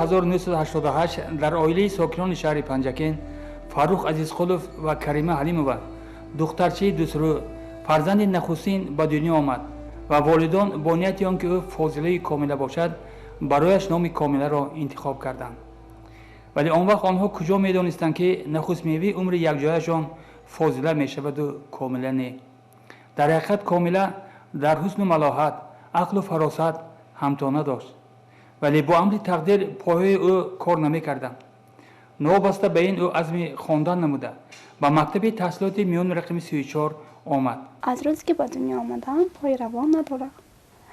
1988 дар оилаи сокинони шаҳри Панҷакент Фаррух Азизқулов ва Карима Ҳалимова духтарчаи дӯстрӯ, фарзанди нахустин ба дунё омад ва волидон бо нияти он ки ӯ фозилаи Комила бошад, барояш номи Комиларо интихоб карданд. Вале он вақт онҳо куҷо медонистанд, ки нахустмеваи умри якҷояшон фозила мешаваду Комила не. Дар ҳақиқат, Комила дар ҳусну малоҳат, ақлу фаросат ҳамто надошт, вале бо амри тақдир пойҳои ӯ кор намекарданд. Новобаста ба ин, ӯ азми хондан намуда, ба мактаби таҳсилоти миёни рақами 34 омад. Аз рӯзе ки ба дунё омадам, пои равон надорам.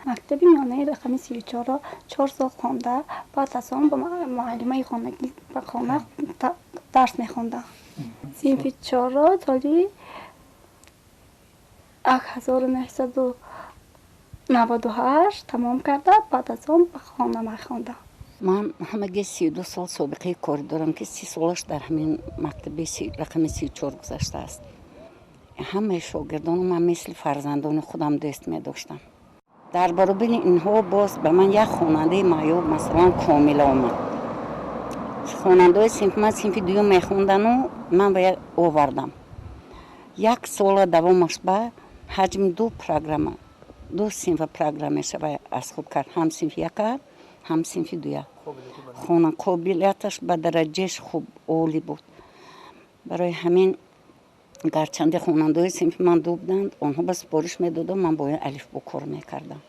Мактаби миёнаи рақами 34-ро 4 сол хонда, баъд аз он ба муаллимаи хонагӣ ба хона дарс мехондам. Синфи чорро соли 1998 тамом карда, баъд аз он ба хона мехондам. Ман ҳамагӣ 32 сол собиқаи корӣ дорам, ки 30 солаш дар ҳамин мактаби рақами 34 гузаштааст. Ҳамаи шогирдоно ман мисли фарзандони худам дӯст медоштам. Дар баробари инҳо боз ба ман як хонандаи маъюб, масалан, Комила омад. Хонандаҳои синфи ман синфи дуюм мехондану ман ба овардам. Як сола давомаш ба ҳаҷми ду программа, ду синфа программаша аз худ кард, ҳам синфи яка, ҳам синфи дуя. Хона қобилияташ ба дараҷааш хуб, олӣ буд. Барои ҳамин, гарчанде хонандаҳои синфи ман ду буданд, онҳо ба супориш медодам, ман бо алифбо кор мекардам.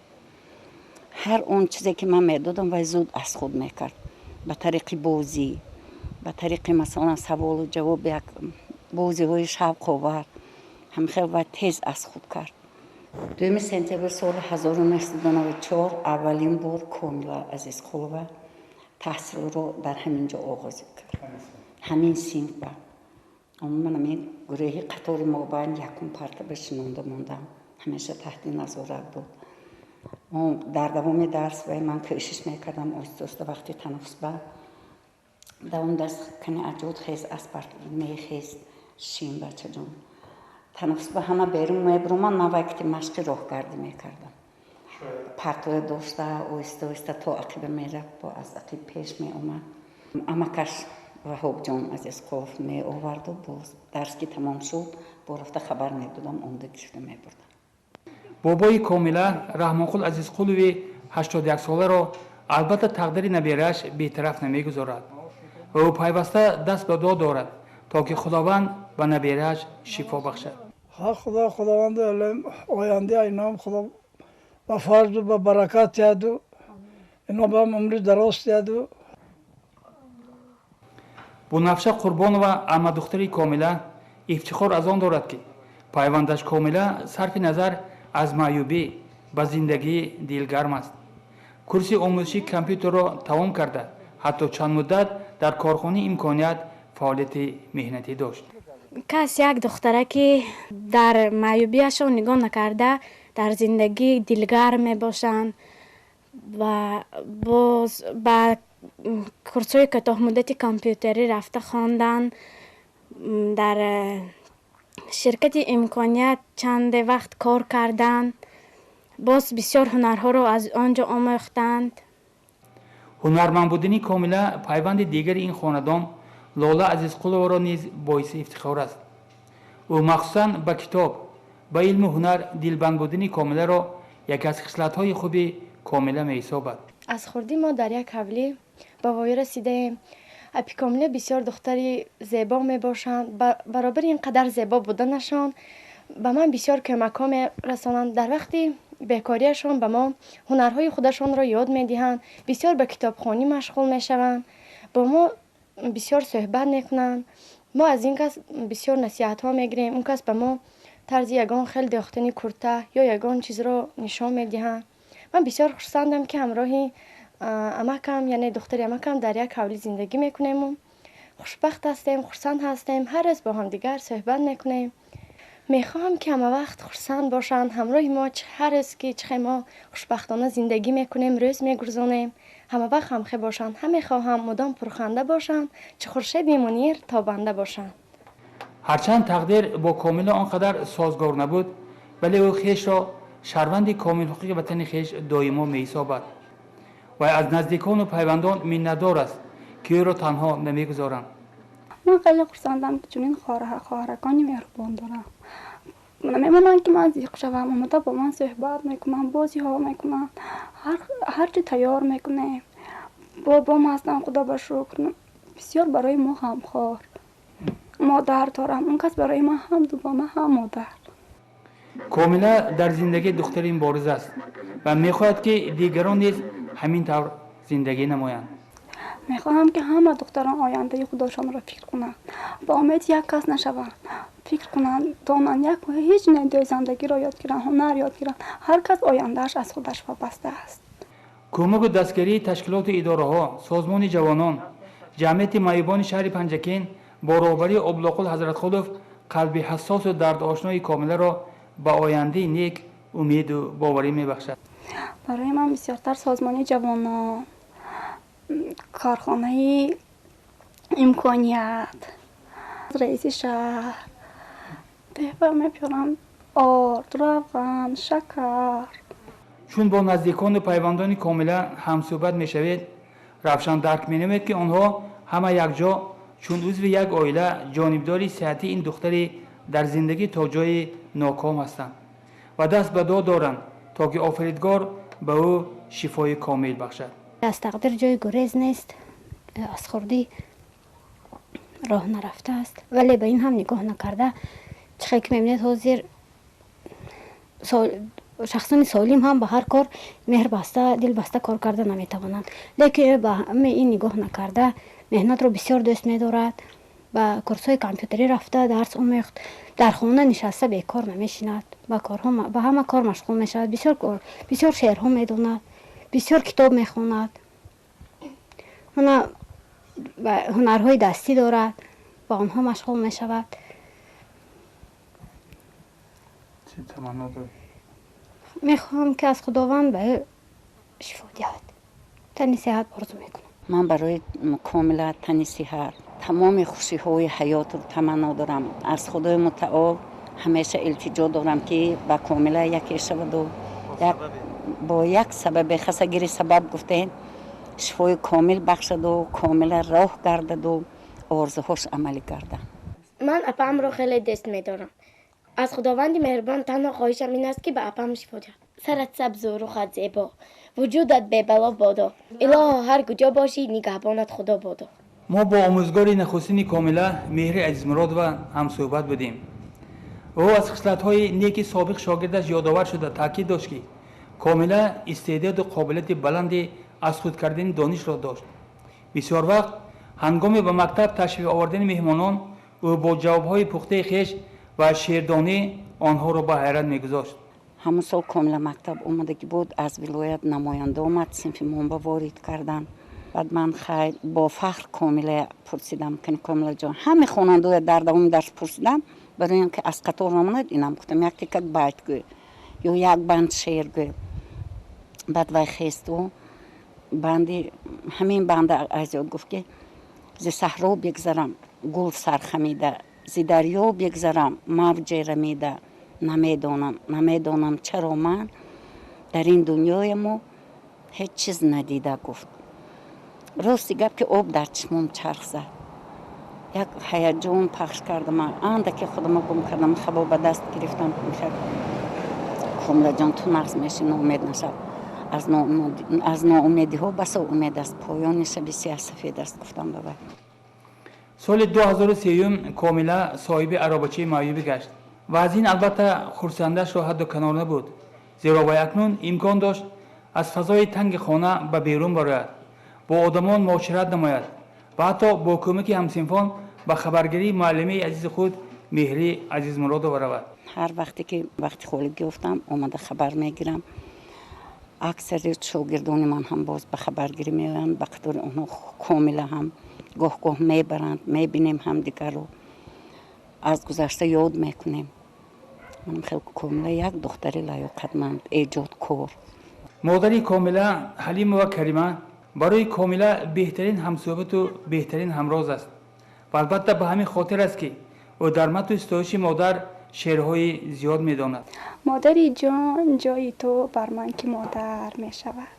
Ҳар он чизе ки ман медодам, вай зуд аз худ мекард, ба тариқи бозӣ, ба тариқи, масалан, саволу ҷавоб, як бозиҳои шавқовар, ҳамхел вай тез аз худ кард. 2 сентябри соли 1994 аввалин бор Комила Азизқулова таҳсилро дар ҳамин ҷо оғоз кард, ҳамин синфба. Умуман, ҳамин гурӯҳи қатори мобайн якум партаба шинонда мондам, ҳамеша таҳти назорат буд. Дар давоми дарс вай ман кӯшиш мекардам оҳиста оҳиста вақти танаффусба давоми дарс: «Кани, аҷод, хез аз парта». Мехест: «Шин, бачаҷон». Танаффусба ҳама берун мебуроманд, ман вай кити машқи роҳгардӣ мекардам, партоя дошта, оҳиста оҳиста то ақиба мерафт, бо аз ақиб пеш меомад. Амакаш Ваҳобҷон Азизқулов меоварду, боз дарс ки тамом шуд, бо рафта хабар медодам, омда гирифта мебурдам. Бобои Комила Раҳмонқул Азизқулови 81-соларо албатта тақдири наберааш бетараф намегузорад ва ӯ пайваста даст ба дуо дорад, то ки Худованд ба наберааш шифо бахшад. Ха, Худо, Худованду оянда инам Худо ба фарзу ба баракат диҳаду, ино ба умри дароз диҳаду. Бунафша Қурбонова, аммадухтари Комила, ифтихор аз он дорад, ки пайвандаш Комила сарфи назар аз маъюбӣ ба зиндагӣ дилгарм аст. Курси омӯзиши компютерро тамом карда, ҳатто чанд муддат дар корхонаи «Имконият» фаъолияти меҳнатӣ дошт. Кас як духтараки дар маъюбиашон нигоҳ накарда, дар зиндагӣ дилгарм мебошанд ва боз ба курсҳои кӯтоҳмуддати компютерӣ рафта хонданд, дар ширкати «Имконият» чанде вақт кор карданд, боз бисёр ҳунарҳоро аз он ҷо омӯхтанд. Ҳунарманд будани Комила пайванди дигари ин хонадон Лола Азизқулованро низ боиси ифтихор аст. Ӯ махсусан ба китоб, ба илму ҳунар дилбанд будани Комиларо яке аз хислатҳои хуби Комила меҳисобад. Аз хурдӣ мо дар як ҳавлӣ ба воя расидаем. Апи Комила бисёр духтари зебо мебошанд. Баробари ин қадар зебо буданашон, ба ман бисёр кӯмакҳо мерасонанд. Дар вақти бекориашон ба мо ҳунарҳои худашонро ёд медиҳанд, бисёр ба китобхонӣ машғул мешаванд, бо мо бисёр суҳбат мекунанд. Мо аз ин кас бисёр насиҳатҳо мегирем. Он кас ба мо тарзи ягон хел дӯхтани курта ё ягон чизро нишон медиҳанд. Ман бисёр хурсандам, ки ҳамроҳи амакам, яъне духтари амакам, дар як ҳавлӣ зиндагӣ мекунему хушбахт ҳастем, хурсанд ҳастем. Ҳар рӯз бо ҳамдигар суҳбат мекунем. Мехоҳам, ки ҳамавақт хурсанд бошанд ҳамроҳи мо. Ҳар рӯз ки чихе мо хушбахтона зиндагӣ мекунем, рӯз мегузаронем, ҳамавақт ҳамхел бошанд. Ҳам мехоҳам мудом пурханда бошанд, чӣ хуршеди мунир тобанда бошанд. Ҳарчанд тақдир бо Комила он қадар созгор набуд, вале ӯ хешро шаҳрванди комилҳуқуқи ватани хеш доимо меҳисобад. Ва аз наздикону пайвандон миннатдор аст, ки ӯро танҳо намегузоранд. Ман хеле хурсандам, ки чунин хоҳаракони меҳрубон дорам. Намемонанд, ки ман зиқ шавам, омода бо ман суҳбат мекунанд, бозиҳо мекунанд, ҳарчи тайёр мекунем. Бобом ҳастам, худо ба шукр, бисёр барои мо ғамхор. Модар дорам, он кас барои ман ҳам дугона, ҳам модар. Комила дар зиндагӣ духтари мубориз аст ва мехоҳад, ки дигарон низ ҳамин тавр зиндагӣ намоянд. Мехоҳам, ки ҳама духтарон ояндаи худошонро фикр кунанд, ба умеди як кас нашаванд, фикр кунанд, донанд, як ҳеҷ дӯзандагиро ёд гиранд, ҳунар ёд гиранд. Ҳар кас ояндааш аз худаш вобаста аст. Кӯмаку дастгирии ташкилоту идораҳо, созмони ҷавонон, ҷамъияти маъюбони шаҳри Панҷакент бо роҳбарии Облоқул Ҳазратқулов қалби ҳассосу дардошнои Комиларо ба ояндаи нек умеду боварӣ мебахшад. Барои ман бисёртар созмони ҷавонон, корхонаи имконият, раиси шаҳр тӯҳфа мебиёрам: орд, равған, шакар. Чун бо наздикону пайвандони Комила ҳамсӯҳбат мешавед, равшан дарк менамоед, ки онҳо ҳама якҷо чун узви як оила ҷонибдори сиҳатии ин духтари дар зиндагӣ то ҷое ноком ҳастанд ва даст ба дуо доранд, то ки Офаридгор ба ӯ шифои комил бахшад. Аз тақдир ҷои гурез нест. Аз хурдӣ роҳ нарафтааст, вале ба ин ҳам нигоҳ накарда, чӣ хел ки мебинед, ҳозир шахсони солим ҳам ба ҳар кор меҳр баста, дил баста кор карда наметавонанд, лекин ӯ ба ҳамаи ин нигоҳ накарда, меҳнатро бисёр дӯст медорад. Ба курсҳои компютерӣ рафта дарс омӯхт. Дар хона нишаста бекор намешинад, ба ҳама кор машғул мешавад. Бисёр шеърҳо медонад, бисёр китоб мехонад, ҳунарҳои дастӣ дорад, ба онҳо машғул мешавад. Чӣ таманно дорӣ? Мехоҳам, ки аз Худованд ба ӯ шифо диҳад, тани сиҳат орзу мекунам. Ман барои Комила тани сиҳат, тамоми хушиҳои ҳаётро таманно дорам. Аз Худои Мутаол ҳамеша илтиҷо дорам, ки ба Комила яке шаваду бо як сабабе, хасагири сабаб гуфтем, шифои комил бахшаду Комила роҳ гардаду орзуҳош амалӣ гардад. Ман апаамро хеле дӯст медорам. Аз Худованди меҳрубон танҳо хоҳишам ин аст, ки ба апаам шифо диҳад. Сарат сабзу рухат зебо, вуҷудат бебало бодо. Илоҳо, ҳар куҷо бошӣ, нигаҳбонат Худо бодо. Мо бо омӯзгори нахустини Комила, Меҳри Азизмуродова, ҳамсӯҳбат будем. Ӯ аз хислатҳои неки собиқ шогирдаш ёдовар шуда, таъкид дошт, ки Комила истеъдоду қобилияти баланди аз худ кардани донишро дошт. Бисёр вақт ҳангоми ба мактаб ташриф овардани меҳмонон ӯ бо ҷавобҳои пухтаи хеш ва шеърдонӣ онҳоро ба ҳайрат мегузошт. Ҳамон сол Комила мактаб омадагӣ буд, аз вилоят намоянда омад, синфи монба ворид карданд. Баъд ман хай бо фахр Комила пурсидам: «Кани, Комилаҷон?» Ҳаме хонандаоя дар давоми дарс пурсидам, барои он ки аз қатор намонад. Инам гуфтам: «Як тикак байт гӯй ё як банд шеър гӯй». Баъд вай хесту банди ҳамин банда аз ёд гуфт, ки: «Зи саҳро бигзарам, гул сархамида, зи дарё бигзарам, мавҷе рамида, намедонам, намедонам, чаро ман дар ин дунёяму ҳеҷ чиз надида», гуфт. Рости гап, ки об дар чишмом чарх зад, як ҳаяҷон пахш кардам, андаке худама гум кардам, хабо ба даст гирифтам. «Комилаҷон, ту нағз мешӣ, ноумед нашав. Аз ноумедиҳо басо умед аст, поёни шаби сиёҳ сафед аст», гуфтам ба вай. Соли 2003 Комила соҳиби аробачаи маъюбӣ гашт ва аз ин албатта хурсандашро ҳадду канор набуд, зеро вай акнун имкон дошт аз фазои танги хона ба берун барояд, бо одамон муошират намояд ва ҳатто бо кӯмаки ҳамсинфон ба хабаргирии муаллимаи азизи худ, Меҳрӣ Азизмуродова, равад. Ҳар вақте ки вақти холигӣ ёфтам, омада хабар мегирам. Аксари шогирдони ман ҳам боз ба хабаргирӣ меоянд, ба қатори онҳо Комила ҳам гоҳ гоҳ мебаранд, мебинем ҳамдигарро, аз гузашта ёд мекунем. Манам хел Комила як духтари лаёқатманд, эҷодкор. Модари Комила, Ҳалимова Карима, барои Комила беҳтарин ҳамсӯҳбату беҳтарин ҳамроз аст ва албатта ба ҳамин хотир аст, ки ӯ дар матну ситоиши модар шеърҳои зиёд медонад. Модари ҷон, ҷои ту бар ман ки модар мешавад?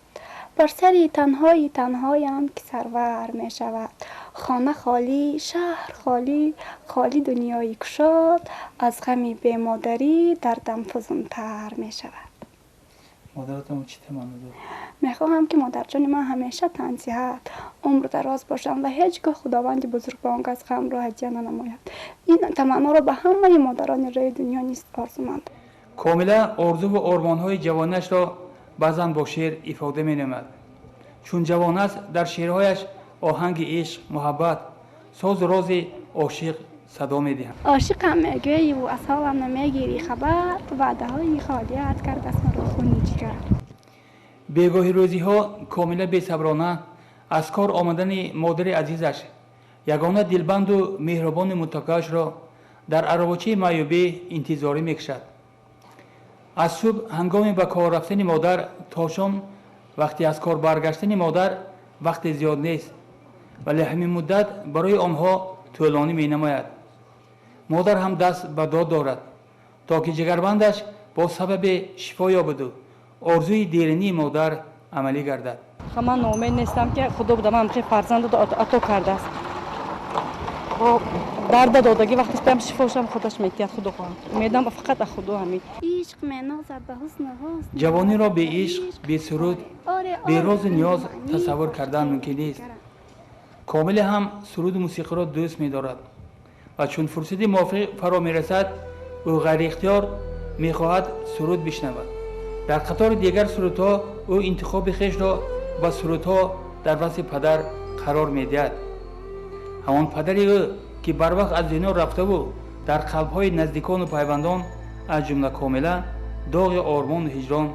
Бар сари танҳои танҳоям ки сарвар мешавад. Хона холӣ, шаҳр холӣ, холӣ дунёи кушод, аз ғами бемодарӣ дардам фузунтар мешавад. Модаратон чӣ таманно дорад? Мехоҳам, ки модарҷони ман ҳамеша тансиҳат, умр дароз бошанд ва ҳеҷ гоҳ Худованди бузург ба он кас ғамро ҳадя нанамояд. Ин таманноро ба ҳамаи модарони рӯи дунё низ орзуманд. Комила орзуву ормонҳои ҷавониашро баъзан бо шеър ифода менамояд. Чун ҷавон аст, дар шеърҳояш оҳанги ишқ, муҳаббат, созу рози ошиқ садо медиҳанд. Ошиқам мегӯю, аз ҳолам намегирӣ хабар, ваъдаҳои холият кардаст маро хуни ҷигар. Бегоҳи рӯзиҳо Комила бесаброна аз кор омадани модари азизаш, ягона дилбанду меҳрубони муттакоашро дар аробочаи маъюбӣ интизорӣ мекашад. Аз субҳ ҳангоми ба кор рафтани модар то шом вақти аз кор баргаштани модар вақте зиёд нест, вале ҳамин муддат барои онҳо тӯлонӣ менамояд. Модар ҳам даст ба дод дорад, то ки ҷигарбандаш бо сабаби шифо ёбаду орзуи деринии модар амалӣ гардад. Ман ноумед нестам, ки Худо ба ман фарзанд ато кардааст. Дарда додагӣ вақте там шифошам худаш метиҳад, Худо хоҳад. Умедам фақат аз Худо ҳамин. Ишқ менозад ба ҳусну ҳусн. Ҷавониро бе ишқ, бе суруд, бе розу ниёз тасаввур кардан мумкин нест. Комиле ҳам суруду мусиқиро дӯст медорад ва чун фурсати мувофиқ фаро мерасад, ӯ ғайриихтиёр мехоҳад суруд бишнавад. Дар қатори дигар сурудҳо ӯ интихоби хешро ба сурудҳо дар васфи падар қарор медиҳад, ҳамон падари ӯ, ки барвақт аз дунё рафтаву дар қалбҳои наздикону пайвандон, аз ҷумла Комила, доғи ормону ҳиҷрон